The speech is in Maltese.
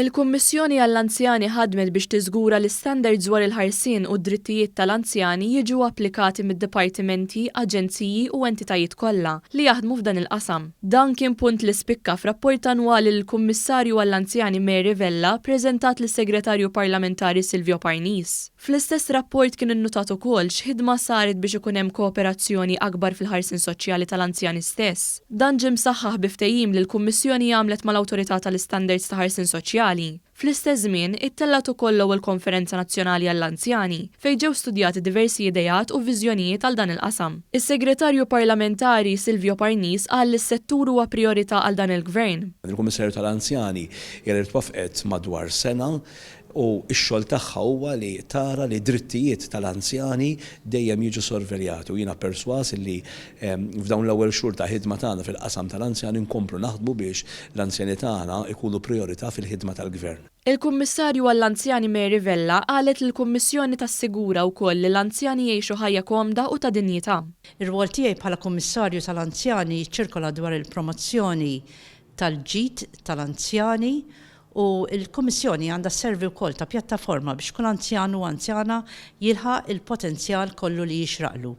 Il-Kummissjoni għall-Anzjani ħadmet biex tiżgura li standards dwar il-ħarsien u d-drittijiet tal-anzjani jiġu applikati mid-dipartimenti, aġenziji u entitajiet kollha li jaħdmu f'dan il-qasam. Dan kien punt li spikka f'rapport annwali li l-Kummissarju għall-Anzjani Mary Vella ppreżentat lis-Segretarju Parlamentari Silvio Parnis. Fl-istess rapport kien innutat ukoll x'ħidma saret biex ikun hemm kooperazzjoni akbar fil-ħarsien soċjali tal-anzjani stess. Dan ġie msaħħaħ bi ftehim li l-Kummissjoni għamlet mal-Awtorità tal-Istandards ta' Ħarsien Soċjali. Fl-istess żmien, ittellgħet ukoll l-ewwel Konferenza Nazzjonali għall-Anzjani, fejn ġew studjati diversi ideat u viżjonijiet għal dan il-qasam. Is-Segretarju Parlamentari Silvio Parnis qal li s-settur huwa prijorità għal dan il-Gvern. Il-Kummissarju tal-Anzjani hija li twaffqet madwar sena u x-xogħol tagħha huwa li tara li d-drittijiet tal-anzjani dejjem jiġu sorveljati u jiena persważ li f'dawn l-ewwel xhur ta' ħidma tagħna fil-qasam tal-anzjani nkomplu naħdmu biex l-anzjani tagħna jkunu prijorità fil-ħidma tal-Gvern. Il-Kummissarju għall-Anzjani Mary Vella qalet li l-Kummissjoni tassigura wkoll li l-anzjani jgħixu ħajja komda u ta' dinjità. Ir-rwol tiegħi bħala Kummissarju tal-Anzjani jiċċirkola dwar il-promozzjoni tal-ġid tal-anzjani u l-Kummissjoni għandha sservi wkoll ta' pjattaforma biex kull anzjan u anzjana jilħaq il-potenzjal kollu li jixraqlu.